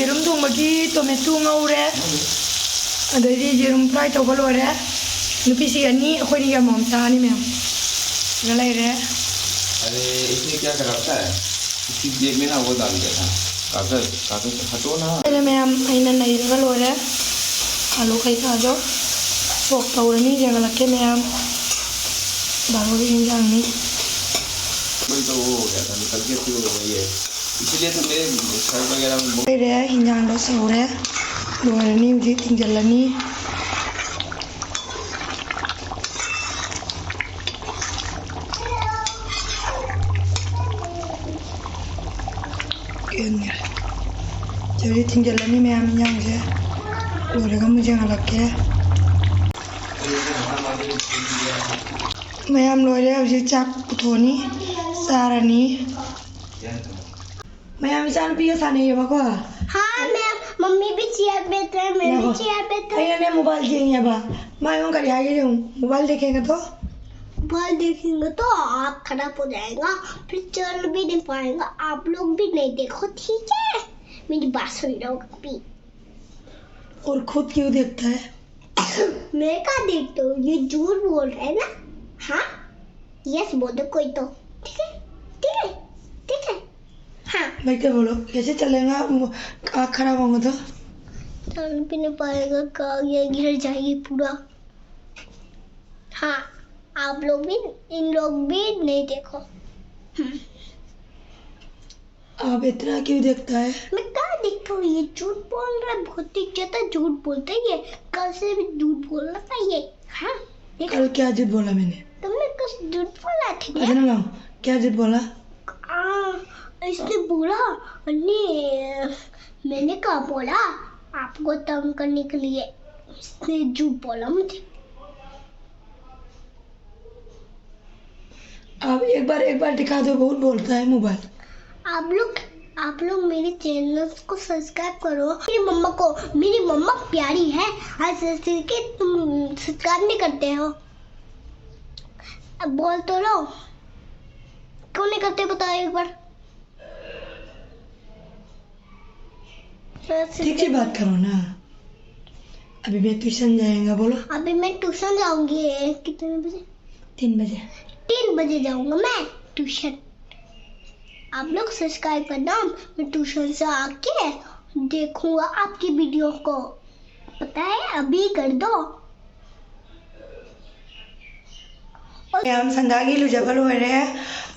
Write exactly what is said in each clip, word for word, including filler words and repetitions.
ꯌꯦꯔꯨꯝ ꯊꯣꯡꯕꯒꯤ ꯇꯣꯃꯦꯇꯣ ꯉꯧꯔꯦ꯫ ꯑꯗꯩꯗꯤ ꯌꯦꯔꯨꯝ ꯐ꯭ꯔꯥꯏ ꯇꯧꯕ ꯂꯣꯏꯔꯦ꯫ ꯅꯨꯄꯤꯁꯤ ꯑꯅꯤ, ꯑꯩꯈꯣꯏꯅꯤꯒꯤ ꯑꯃꯃꯝ ꯆꯥꯅꯤ ꯃꯌꯥꯝ꯫ ꯁꯤꯗ ꯂꯩꯔꯦ꯫ अरे, इसमें क्या कर रखा है? इसकी जेब में ना वो डाल दिया था। कागज, कागज हटो ना। ꯂꯩꯔꯦ ꯃꯌꯥꯝ, ꯑꯩꯅ ꯅꯩꯔꯒ ꯂꯣꯏꯔꯦ꯫ ꯑꯥꯂꯨ ꯀꯩꯀꯥꯗꯣ ꯁꯣꯛ ꯇꯧꯔꯅꯤ, ꯌꯦꯡꯍꯜꯂꯛꯀꯦ ꯃꯌꯥꯝꯝ꯫ ꯕꯥꯔꯣꯒꯤ ꯏꯟꯖꯥꯡꯅꯤ꯫ कोई तो वो हो गया था, निकल के फिर वो ये, इसीलिए तो मेरे सर वगैरह में ꯂꯩꯔꯦ, ꯏꯟꯖꯥꯡꯗꯣ ꯁꯧꯔꯦ꯫ ꯂꯣꯏꯔꯅꯤ ꯍꯧꯖꯤꯛ, ꯊꯤꯡꯖꯤꯜꯂꯅꯤ꯫ ꯀꯦꯟꯈ꯭ꯔꯦ꯫ ꯁꯤ ꯍꯧꯖꯤꯛ ꯊꯤꯡꯖꯤꯜꯂꯅꯤ ꯃꯌꯥꯝ ꯏꯟꯖꯥꯡꯁꯦ꯫ ꯂꯣꯏꯔꯒ ꯑꯃꯨꯛ ꯌꯦꯡꯍꯜꯂꯛꯀꯦ꯫ ꯃꯌꯥꯝ ꯂꯣꯏꯔꯦ, ꯍꯧꯖꯤꯛ ꯆꯥꯛ ꯄꯨꯊꯣꯛꯑꯅꯤ, ꯆꯥꯔꯅꯤ꯫ ꯃꯌꯥꯝ ꯏꯆꯥꯅꯨꯄꯤꯒ ꯁꯥꯟꯅꯩꯌꯦꯕꯀꯣ꯫ हाँ मैम, मम्मी भी चेयर पे थे, मैं भी ꯉꯥꯏꯈꯣ꯫ चेयर पे था। ꯑꯩꯅꯅꯦ ꯃꯣꯕꯥꯏꯜ ꯌꯦꯡꯉꯦꯕ꯫ ꯃꯥ ꯑꯩꯉꯣꯟꯗ ꯀꯔꯤ ꯍꯥꯏꯒꯦ ꯌꯦꯡꯉꯨ꯫ मोबाइल देखेंगे तो? मोबाइल देखेंगे तो आँख खराब हो जाएगा, फिर चल भी नहीं पाएगा। आप लोग भी नहीं देखो, ठीक है? मेरी बात सुन लो अभी। और खुद क्यों देखता है? मैं क्या देखता हूँ? ये झूठ बोल रहे हैं ना? हाँ? यस बोल दो कोई तो। ठीक है? ठीक है? ठीक है? हाँ। मैं क्या बोलो? कैसे चलेगा? वो आँख खराब होगा तो? चल भी नहीं पाएगा, का ये गिर जाएगी पूरा। हाँ, आप लोग भी, इन लोग भी नहीं देखो। हम्म। आप इतना क्यों देखता है? मैं क्या देखता हूँ? ये झूठ बोल रहा है, बहुत ही ज्यादा झूठ बोलता है ये। कल से भी झूठ बोल रहा है ये। हाँ, देखो। कल क्या झूठ बोला मैंने? तुमने कुछ झूठ बोला था क्या? अच्छा ना, क्या झूठ बोला? आ, इसने बोला, नहीं, मैंने क्या बोला? आपको तंग करने के लिए इसने झूठ बोला मुझे। आप एक बार, एक बार दिखा दो, बहुत बोलता है मोबाइल। आप लोग, आप लोग मेरे चैनल को सब्सक्राइब करो। मेरी मम्मा को, मेरी मम्मा प्यारी है, आज जैसे कि तुम सब्सक्राइब नहीं करते हो। अब बोल तो लो, क्यों नहीं करते बताओ एक बार। ठीक से बात करो ना। अभी मैं ट्यूशन जाएगा, बोलो। अभी मैं ट्यूशन जाऊंगी। कितने बजे? तीन बजे। तीन बजे जाऊंगा मैं ट्यूशन। आप लोग सब्सक्राइब करना, मैं ट्यूशन से आके देखूंगा आपकी वीडियो को। पता है, अभी कर दो। ꯃꯌꯥꯝ, ꯁꯟꯗꯥꯒꯤ ꯂꯨꯖꯕ ꯂꯣꯏꯔꯦ,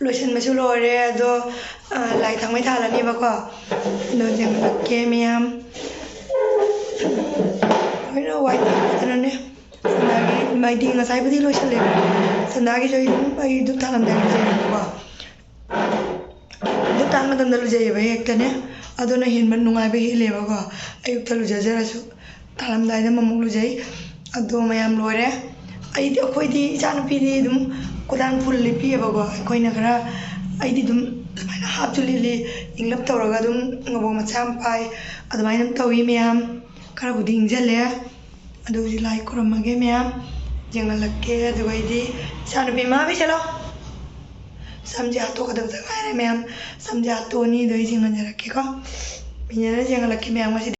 ꯂꯣꯏꯁꯟꯕꯁꯨ ꯂꯣꯏꯔꯦ꯫ ꯑꯗꯣ, ꯑ, ꯂꯥꯏ ꯊꯥꯎꯃꯩ ꯊꯥꯜꯂꯅꯦꯕꯀꯣ꯫ ꯑꯗꯣ ꯌꯦꯡꯉꯛꯀꯦ ꯃꯌꯥꯝ꯫ ꯂꯣꯏꯅ ꯋꯥꯏ ꯇꯩꯗꯅꯅꯦ꯫ ꯁꯟꯗꯥꯒꯤ ꯃꯩꯗꯤ ꯉꯁꯥꯏꯕꯨꯗꯤ ꯂꯣꯏꯁꯜꯂꯦ꯫ ꯁꯟꯗꯥꯒꯤꯁꯨ ꯑꯩ ꯑꯗꯨꯝ, ꯑꯩ ꯙꯨꯞ ꯊꯥꯜꯂꯝꯗꯥꯏ ꯂꯨꯖꯩꯌꯦꯕꯀꯣ꯫ ꯙꯨꯞ ꯊꯥꯟ ꯃꯇꯝꯗ ꯂꯨꯖꯩꯌꯦꯕ ꯍꯦꯛꯇꯅꯦ꯫ ꯑꯗꯨꯅ ꯍꯦꯟꯕ ꯅꯨꯡꯉꯥꯏꯕ ꯍꯦꯜꯂꯦꯕꯀꯣ꯫ ꯑꯌꯨꯛꯇ ꯂꯨꯖꯖꯔꯁꯨ꯫ ꯊꯥꯔꯝꯗꯥꯏꯗ ꯑꯃꯃꯨꯛ ꯂꯨꯖꯩ꯫ ꯑꯗꯣ ꯃꯌꯥꯝ ꯂꯣꯏꯔꯦ꯫ ꯑꯩꯗꯤ, ꯑꯩꯈꯣꯏꯗꯤ ꯏꯆꯥꯅꯨꯄꯤꯗꯤ ꯑꯗꯨꯝ ꯈꯨꯗꯥꯡ ꯐꯨꯜ ꯂꯤꯠꯄꯤꯌꯦꯕꯀꯣ꯫ ꯑꯩꯈꯣꯏꯅ ꯈꯔ, ꯑꯩꯗꯤ ꯑꯗꯨꯝ ꯑꯗꯨꯃꯥꯏꯅ ꯍꯥꯞꯁꯨ ꯂꯤꯠꯂꯤ, ꯏꯪꯂꯞ ꯇꯧꯔꯒ ꯑꯗꯨꯝ ꯉꯧꯕ ꯃꯆꯥ ꯑꯃ ꯄꯥꯏ, ꯑꯗꯨꯃꯥꯏꯅ ꯑꯗꯨꯝ ꯇꯧꯏ ꯃꯌꯥꯝ꯫ ꯈꯔꯕꯨꯗꯤ ꯏꯪꯁꯤꯜꯂꯦ꯫ ꯑꯗꯨ ꯍꯧꯖꯤꯛ ꯂꯥꯏ ꯈꯨꯔꯝꯃꯒꯦ ꯃꯌꯥꯝ, ꯌꯦꯡꯍꯜꯂꯛꯀꯦ꯫ ꯑꯗꯨꯒ ꯑꯩꯗꯤ ꯏꯆꯥꯅꯨꯄꯤ, "ꯃꯥ ꯄꯤꯁꯜꯂꯣ, ꯁꯝꯁꯦ ꯍꯥꯠꯇꯣꯛꯀꯗꯕꯗ ꯉꯥꯏꯔꯦ ꯃꯌꯥꯝ, ꯁꯝꯁꯦ ꯍꯥꯠꯇꯣꯛꯑꯅꯤ꯫ ꯑꯗꯣ ꯑꯩ ꯌꯦꯡꯍꯟꯖꯔꯛꯀꯦꯀꯣ, ꯌꯦꯡꯍꯜꯂꯛꯀꯦ ꯃꯌꯥꯝ ꯉꯁꯤꯗꯤ"꯫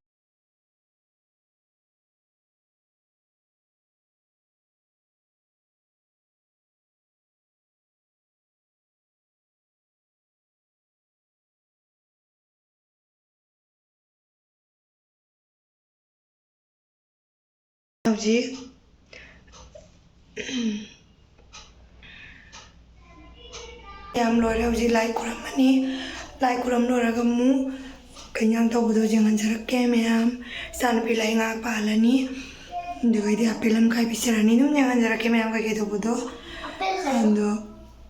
ꯍꯧꯖꯤꯛ ꯌꯥꯝ ꯂꯣꯏꯔꯦ꯫ ꯍꯧꯖꯤꯛ ꯂꯥꯏ ꯈꯨꯔꯝꯃꯅꯤ꯫ ꯂꯥꯏ ꯈꯨꯔꯝ ꯂꯣꯏꯔꯒ ꯑꯃꯨꯛ ꯀꯩ ꯏꯟꯖꯥꯡ ꯇꯧꯕꯗꯣ ꯌꯦꯡꯍꯟꯖꯔꯛꯀꯦ ꯃꯌꯥꯝ꯫ ꯏꯆꯥꯅꯨꯄꯤ ꯂꯥꯏꯔꯤꯛ ꯉꯥꯏꯍꯥꯛ ꯄꯥꯍꯜꯂꯅꯤ꯫ ꯑꯗꯨꯒꯩꯗꯤ ꯑꯄꯦꯜ ꯑꯃ ꯈꯥꯏ ꯄꯤꯖꯔꯅꯤ꯫ ꯑꯗꯨꯝ ꯌꯦꯡꯍꯟꯖꯔꯛꯀꯦ ꯃꯌꯥꯝ ꯀꯩꯀꯩ ꯇꯧꯕꯗꯣ꯫ ꯑꯗꯣ,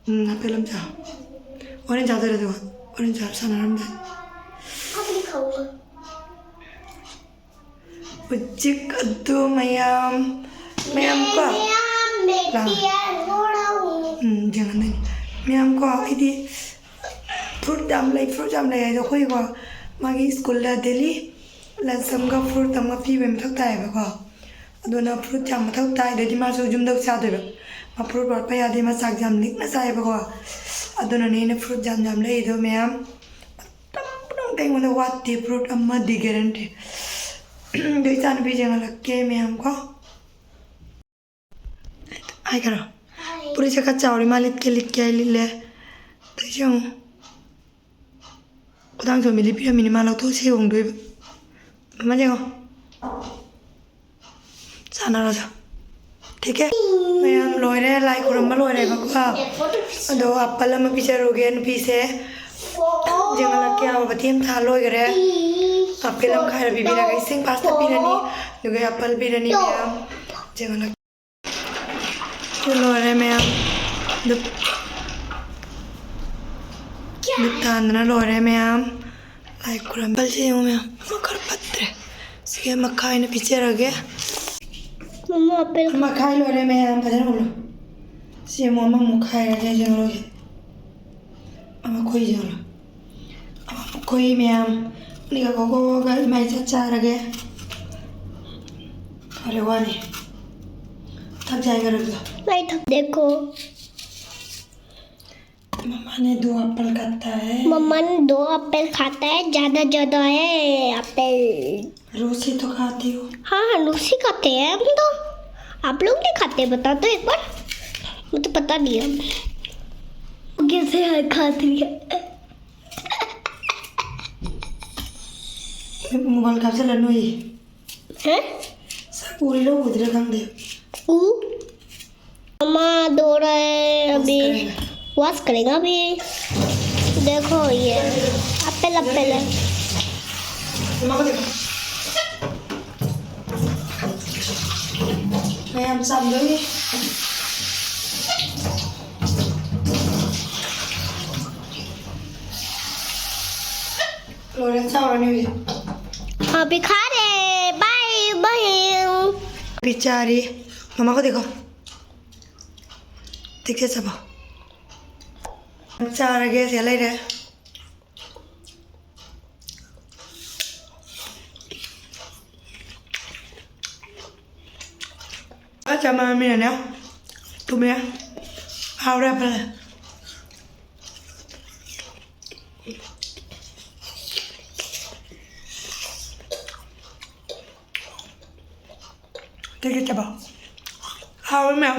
ꯎꯝ, ꯑꯄꯦꯜ ꯑꯃ ꯆꯥ꯫ ꯍꯣꯔꯦꯟ ꯆꯥꯗꯣꯏꯔꯦ ꯑꯗꯨꯒ꯫ ꯍꯣꯔꯦꯟ ꯆꯥꯕ ꯁꯥꯟꯅꯔꯝꯗꯥꯏ꯫ ꯍꯧꯖꯤꯛ ꯑꯗꯨ ꯃꯌꯥꯝ, ꯃꯌꯥꯝ ꯀꯣ꯫ ꯂꯥꯛꯑꯣ꯫ ꯎꯝ, ꯌꯦꯡꯍꯟꯗꯣꯏꯅꯤ꯫ ꯃꯌꯥꯝ ꯀꯣ, ꯑꯩꯗꯤ fruit ꯌꯥꯝ ꯂꯩ, fruit ꯌꯥꯝ ꯂꯩ ꯍꯥꯏꯗꯣ ꯑꯩꯈꯣꯏꯀꯣ, ꯃꯥꯒꯤ ꯁ꯭ꯀꯨꯜꯗ daily lunch ꯑꯃꯒ fruit ꯑꯃꯒ ꯄꯤꯕꯩ ꯃꯊꯧ ꯇꯥꯏꯌꯦꯕꯀꯣ꯫ ꯑꯗꯨꯅ fruit ꯌꯥꯝ ꯃꯊꯧ ꯇꯥꯏ, ꯑꯗꯩꯗꯤ ꯃꯥꯁꯨ ꯌꯨꯝꯗ ꯆꯥꯗꯣꯏꯕ꯫ ꯃꯥ fruit ꯋꯥꯠꯄ ꯌꯥꯗꯦ, ꯃꯥ ꯆꯥꯛ ꯌꯥꯝ ꯂꯤꯛꯅ ꯆꯥꯏꯌꯦꯕꯀꯣ꯫ ꯑꯗꯨꯅꯅꯦ ꯑꯩꯅ fruit ꯌꯥꯝ ꯌꯥꯝ ꯂꯩꯗꯣ ꯃꯌꯥꯝ꯫ ꯄꯨꯡ ꯄꯨꯡ ꯑꯩꯉꯣꯟꯗ ꯋꯥꯠꯇꯦ ꯐ꯭ꯔꯨꯠ ꯑꯃꯗꯤ ꯒꯦꯔꯦꯟꯇꯤ꯫ ꯑꯗꯣ ꯏꯆꯥꯅꯨꯄꯤꯁꯦ ꯉꯜꯂꯛꯀꯦ ꯃꯌꯥꯝ ꯀꯣ꯫ ꯍꯥꯏꯈ꯭ꯔꯣ꯫ ꯐꯨꯔꯤꯠꯁꯦ ꯈꯔ ꯆꯥꯎꯔꯤ ꯃꯥ ꯂꯤꯠꯀꯦ ꯂꯤꯠꯀꯦ ꯍꯥꯏ ꯂꯤꯠꯂꯦ꯫ ꯑꯗꯩꯁꯦ ꯌꯦꯡꯉꯨ꯫ ꯈꯨꯗꯥꯡ ꯆꯣꯟꯕꯤ ꯂꯤꯠꯄꯤꯔꯝꯃꯤꯅꯦ ꯃꯥ ꯂꯧꯊꯣꯛꯑ ꯁꯤ ꯍꯣꯡꯗꯣꯏꯕ꯫ ꯑꯃ ꯌꯦꯡꯉꯣ꯫ ꯆꯥꯟꯅꯔꯁꯨ꯫ ꯊꯤꯀꯦ꯫ ꯃꯌꯥꯝ ꯂꯣꯏꯔꯦ, ꯂꯥꯏ ꯈꯨꯔꯨꯝꯕ ꯂꯣꯏꯔꯦꯕꯀꯣ꯫ ꯑꯗꯣ ꯑꯦꯄꯜ ꯑꯃ ꯄꯤꯖꯔꯨꯒꯦ ꯅꯨꯄꯤꯁꯦ꯫ ꯌꯦꯡꯍꯜꯂꯛꯀꯦ, ꯑꯋꯥ ꯕꯇꯤ ꯑꯃ ꯊꯥ ꯂꯣꯏꯈꯔꯦ꯫ ꯑꯦꯄꯜ ꯑꯃ ꯈꯥꯏꯔ ꯄꯤꯕꯤꯔꯒ ꯏꯁꯤꯡ ꯄꯥꯁꯇ ꯄꯤꯔꯅꯤ, ꯑꯗꯨꯒ ꯑꯦꯄꯜ ꯄꯤꯔꯅꯤ ꯃꯌꯥꯝ꯫ ꯌꯦꯡꯍꯜꯂꯛꯀꯦ꯫ ꯁꯤ ꯂꯣꯏꯔꯦ ꯃꯌꯥꯝ꯫ ꯗꯨꯞ-, ꯗꯨꯞ ꯊꯥꯟꯗꯅ ꯂꯣꯏꯔꯦ ꯃꯌꯥꯝ꯫ ꯂꯥꯏ ꯈꯨꯔꯨꯝꯕꯁꯦ ꯌꯦꯡꯉꯨ ꯃꯌꯥꯝ, ꯑꯃ ꯈꯔ ꯄꯠꯇ꯭ꯔꯦ꯫ ꯁꯤꯒꯤ ꯑꯃ ꯈꯥꯏꯅ ꯄꯤꯖꯔꯒꯦ꯫ ꯃꯃꯥ, ꯑꯄꯦꯜ ꯑꯃ ꯈꯥꯏ ꯂꯣꯏꯔꯦ ꯃꯌꯥꯝ, ꯐꯖꯅ ꯎꯠꯂꯨ꯫ ꯁꯤ ꯑꯃꯨꯛ ꯑꯃꯃꯨꯛ ꯈꯥꯏꯔꯒꯦ, ꯌꯦꯡꯉꯨ꯫ ꯑꯃ ꯈꯣꯏ ꯌꯦꯡꯉꯨ꯫ ꯑꯃ ꯈꯣꯏ ꯃꯌꯥꯝ꯫ ꯑꯅꯤꯒ ꯀꯣꯀꯣꯒ ꯏꯃꯥꯏ ꯆꯠ ꯆꯥꯔꯒꯦ꯫ ꯐꯔꯦ, ꯋꯥꯅꯤ꯫ ꯊꯛ ꯆꯥꯏ ꯈꯔ ꯄꯤꯌꯨ꯫ ꯃꯥꯏ ꯊꯛ-, देखो। मम्मा ने दो एप्पल खाता है। मम्मा ने दो एप्पल खाता है, ज्यादा ज्यादा है एप्पल। रोज ही तो खाती हो। हाँ, हाँ, रोज ही खाते हैं हम तो। आप लोग नहीं खाते, बता दो एक बार। मुझे पता नहीं है। कैसे है खाती है। मोबाइल कब से लड़ना है? हैं? सब पूरी लोग उधर खाते हैं। ऊ? मम्मा धो रहे हैं अभी। वॉश करेगा। वॉश करेगा अभी। देखो ये एप्पल, एप्पल है। मम्मा को देखो। मैं हम सब लोग ꯂꯣꯏꯔꯦ, ꯆꯥꯎꯔꯅꯤ ꯍꯧꯖꯤꯛ꯫ हाँ, अभी खा रहे। Bye, bye. बेचारी। मम्मा को देखो। देखिए सब। ꯆꯥꯔꯒꯦ, ꯁꯤꯗ ꯂꯩꯔꯦ꯫ ꯆꯥꯃꯝꯃꯤꯅꯅꯦ꯫ ꯊꯨꯝꯃꯦ꯫ ꯍꯥꯎꯔꯦ, ꯐꯔꯦ꯫ ꯇꯦꯛꯀꯦ ꯆꯕ꯫ ꯍꯥꯎꯋꯦ ꯃꯌꯥꯝ꯫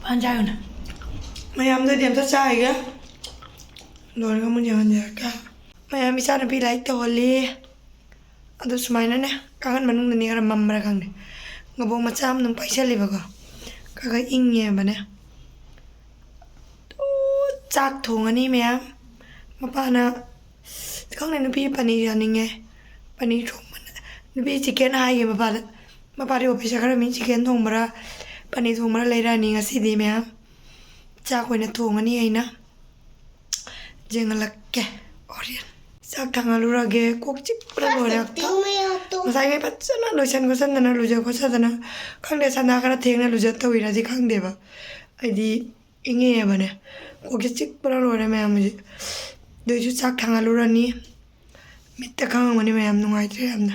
ꯄꯥꯟ ꯆꯥꯔꯨꯅꯦ꯫ ꯃꯌꯥꯝꯗꯗꯤ ꯑꯝꯇ ꯆꯥꯈꯤꯒꯦ꯫ ꯂꯣꯏꯔꯒ ꯑꯃꯨꯛ ꯌꯦꯡꯍꯟꯖꯔꯛꯀꯦ꯫ ꯃꯌꯥꯝ, ꯏꯆꯥꯅꯨꯄꯤ ꯂꯥꯏꯔꯤꯛ ꯇꯧꯍꯜꯂꯤ꯫ ꯑꯗꯨ ꯁꯨꯃꯥꯏꯅꯅꯦ, ꯀꯥꯡꯈꯟ ꯃꯅꯨꯡꯗꯅꯤ ꯈꯔ ꯃꯝꯕ꯭ꯔꯥ ꯈꯪꯗꯦ꯫ ꯉꯕꯣꯛ ꯃꯆꯥ ꯑꯃ ꯑꯗꯨꯝ ꯄꯥꯏꯁꯜꯂꯤꯕꯀꯣ꯫ ꯈꯔ ꯈꯔ ꯏꯪꯉꯦꯕꯅꯦ꯫ ꯑꯣ, ꯆꯥꯛ ꯊꯣꯡꯉꯅꯤ ꯃꯌꯥꯝ꯫ ꯃꯄꯥꯅ, ꯈꯪꯗꯦ, ꯅꯨꯄꯤ ꯄꯅꯤꯔ ꯆꯥꯅꯤꯡꯉꯦ꯫ ꯄꯅꯤꯔ ꯊꯣꯡꯕꯅ-, ꯅꯨꯄꯤ ꯆꯤꯛꯀꯟ ꯍꯥꯏꯒꯦ ꯃꯄꯥꯗ꯫ ꯃꯄꯥꯗꯤ ꯑꯣꯐꯤꯁ ꯆꯠꯈ꯭ꯔꯃꯤ, ꯆꯤꯛꯀꯟ ꯊꯣꯡꯕ꯭ꯔꯥ ꯄꯅꯤꯔ ꯊꯣꯡꯕ꯭ꯔꯥ ꯂꯩꯔꯛꯑꯅꯤ ꯉꯁꯤꯗꯤ ꯃꯌꯥꯝ꯫ ꯆꯥꯛ ꯑꯣꯏꯅ ꯊꯣꯡꯉꯅꯤ ꯑꯩꯅ꯫ ꯌꯦꯡꯍꯜꯂꯛꯀꯦ ꯍꯣꯔꯦꯟ꯫ ꯆꯥꯛ ꯊꯥꯡꯒꯠꯂꯨꯔꯒꯦ꯫ ꯀꯣꯛ ꯆꯤꯛꯄꯅ ꯂꯣꯏꯔꯦ꯫ ꯉꯁꯥꯏꯉꯩ ꯐꯖꯅ ꯂꯣꯏꯁꯟ ꯈꯣꯠꯆꯟꯗꯅ, ꯂꯨꯖ ꯈꯣꯠꯆꯗꯅ, ꯈꯪꯗꯦ, ꯁꯟꯗꯥ ꯈꯔ ꯊꯦꯡꯅ ꯂꯨꯖ ꯇꯧꯔꯤꯔꯗꯤ ꯈꯪꯗꯦꯕ꯫ ꯑꯩꯗꯤ ꯏꯪꯉꯦꯕꯅꯦ꯫ ꯀꯣꯛꯁꯦ ꯆꯤꯛꯄꯅ ꯂꯣꯏꯔꯦ ꯃꯌꯥꯝ ꯍꯧꯖꯤꯛ꯫ ꯑꯗꯨꯏꯁꯨ ꯆꯥꯛ ꯊꯥꯡꯒꯠꯂꯨꯔꯅꯤ꯫ ꯃꯤꯠꯇ ꯈꯪꯉꯝꯒꯅꯤ ꯃꯌꯥꯝ, ꯅꯨꯡꯉꯥꯏꯇ꯭ꯔꯦ ꯌꯥꯝꯅ꯫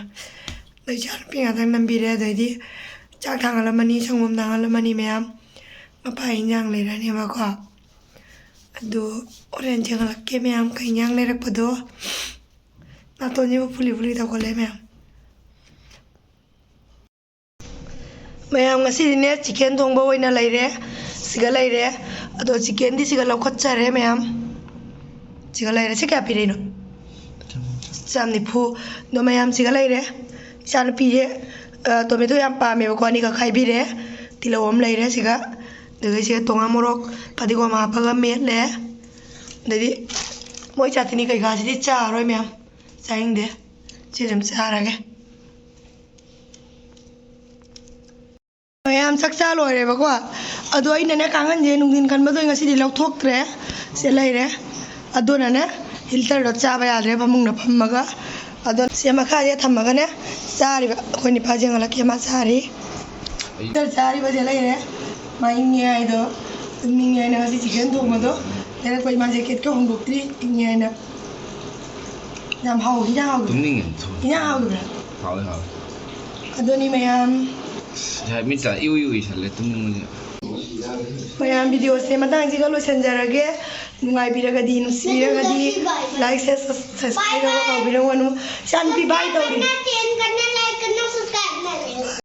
ꯑꯗꯩ ꯏꯆꯥꯅꯨꯄꯤ ꯉꯥꯛꯇꯪ ꯅꯝꯕꯤꯔꯦ꯫ ꯑꯗꯩꯗꯤ ꯆꯥꯛ ꯊꯥꯡꯒꯠꯂꯝꯃꯅꯤ, ꯁꯪꯒꯣꯝ ꯊꯥꯡꯒꯠꯂꯝꯃꯅꯤ ꯃꯌꯥꯝ꯫ ꯃꯄꯥ ꯏꯟꯖꯥꯡ ꯂꯩꯔꯅꯦꯕꯀꯣ꯫ ꯑꯗꯨ ꯍꯣꯔꯦꯟ ꯌꯦꯡꯍꯜꯂꯛꯀꯦ ꯃꯌꯥꯝ, ꯀꯩ ꯏꯟꯖꯥꯡ ꯂꯩꯔꯛꯄꯗꯣ꯫ ꯅꯥꯇꯣꯟꯁꯤꯕꯨ ꯐꯨꯂꯤ ꯐꯨꯂꯤ ꯇꯧꯈꯠꯂꯦ ꯃꯌꯥꯝ꯫ ꯃꯌꯥꯝ, ꯉꯁꯤꯗꯤꯅꯦ ꯆꯤꯀꯦꯟ ꯊꯣꯡꯕ ꯑꯣꯏꯅ ꯂꯩꯔꯦ꯫ ꯁꯤꯒ ꯂꯩꯔꯦ꯫ ꯑꯗꯣ ꯆꯤꯀꯦꯟꯗꯤ ꯁꯤꯒ ꯂꯧꯈꯠꯆꯔꯦ ꯃꯌꯥꯝ꯫ ꯁꯤꯒ ꯂꯩꯔꯦ꯫ ꯁꯤ ꯀꯌꯥ ꯄꯤꯔꯛꯏꯅꯣ? ꯆꯥꯝ ꯅꯤꯐꯨ꯫ ꯑꯗꯣ ꯃꯌꯥꯝ, ꯁꯤꯒ ꯂꯩꯔꯦ꯫ ꯏꯆꯥꯅꯨꯄꯤꯁꯦ, ꯑ, ꯇꯣꯃꯦꯇꯣ ꯌꯥꯝ ꯄꯥꯝꯃꯦꯕꯀꯣ, ꯑꯅꯤꯈꯛ ꯈꯥꯏꯕꯤꯔꯦ꯫ ꯇꯤꯜꯍꯧ ꯑꯃ ꯂꯩꯔꯦ ꯁꯤꯒ꯫ ꯑꯗꯨꯒ ꯁꯤꯒ ꯇꯣꯉꯥꯟ ꯃꯣꯔꯣꯛ, ꯐꯗꯤꯒꯣꯝ ꯍꯥꯞꯄꯒ ꯃꯦꯠꯂꯦ꯫ ꯑꯗꯩꯗꯤ ꯃꯣꯏ ꯆꯥꯇꯅꯤ ꯀꯩꯀꯥꯁꯤꯗꯤ ꯆꯥꯔꯔꯣꯏ ꯃꯌꯥꯝ, ꯆꯥꯅꯤꯡꯗꯦ꯫ ꯁꯤ ꯑꯗꯨꯝ ꯆꯥꯔꯒꯦ꯫ ꯃꯌꯥꯝ ꯆꯥꯛ ꯆꯥ ꯂꯣꯏꯔꯦꯕꯀꯣ꯫ ꯑꯗꯣ ꯑꯩꯅꯅꯦ, ꯀꯥꯡꯈꯟꯁꯦ ꯅꯨꯡꯊꯤꯟ ꯈꯟꯕꯗꯣ ꯑꯩ ꯉꯁꯤꯗꯤ ꯂꯧꯊꯣꯛꯇ꯭ꯔꯦ꯫ ꯁꯤ ꯂꯩꯔꯦ꯫ ꯑꯗꯨꯅꯅꯦ, ꯍꯤꯇꯔꯗꯣ ꯆꯥꯕ ꯌꯥꯗ꯭ꯔꯦ ꯐꯃꯨꯡꯗ ꯐꯝꯃꯒ꯫ ꯑꯗꯣ ꯁꯤ ꯃꯈꯥꯁꯦ ꯊꯝꯃꯒꯅꯦ, ꯆꯥꯔꯤꯕ ꯑꯩꯈꯣꯏ ꯅꯤꯄꯥ ꯌꯦꯡꯍꯜꯂꯛꯀꯦ, ꯃꯥ ꯆꯥꯔꯤ꯫ ꯍꯤꯇꯔ ꯆꯥꯔꯤꯕꯁꯦ ꯂꯩꯔꯦ꯫ ꯃꯥ ꯏꯪꯉꯦ ꯍꯥꯏꯗꯣ, ꯇꯨꯝꯅꯤꯡꯉꯦ ꯍꯥꯏꯅ ꯉꯁꯤ ꯆꯤꯀꯟ ꯊꯣꯡꯕꯗꯣ ꯂꯩꯔꯛꯄ ꯏꯃꯥ ꯖꯦꯀꯦꯠꯀ ꯍꯣꯡꯗꯣꯛꯇ꯭ꯔꯤ, ꯏꯪꯉꯦ ꯍꯥꯏꯅ꯫ ꯌꯥꯝ ꯍꯥꯎ, ꯍꯤꯟꯖꯥꯡ ꯍꯥꯎꯈꯤꯕ꯭ꯔꯥ? ꯇꯨꯝꯅꯤꯡꯉꯦ, ꯊꯨꯝ꯫ ꯍꯤꯟꯖꯥꯡ ꯍꯥꯎꯈꯤꯕ꯭ꯔꯥ? ꯍꯥꯎꯋꯦ, ꯍꯥꯎꯋꯦ꯫ ꯑꯗꯨꯅꯤ ꯃꯌꯥꯝ꯫ ꯑꯁ, ꯃꯤꯠꯇ ꯏꯎꯏ ꯎꯏꯁꯜꯂꯦ ꯇꯨꯝꯅꯤꯡꯕꯁꯦ꯫ ꯃꯌꯥꯝ, ꯚꯤꯗꯤꯑꯣꯁꯦ ꯃꯇꯥꯡꯁꯤꯒ ꯂꯣꯏꯁꯤꯟꯖꯔꯒꯦ꯫ ꯅꯨꯡꯉꯥꯏꯕꯤꯔꯒꯗꯤ, ꯅꯨꯡꯁꯤꯕꯤꯔꯒꯗꯤ, like, share, subscribe ꯇꯧꯕꯤꯔꯝꯒꯅꯨ꯫ ꯏꯆꯥꯅꯨꯄꯤ bye ꯇꯧꯔꯤ꯫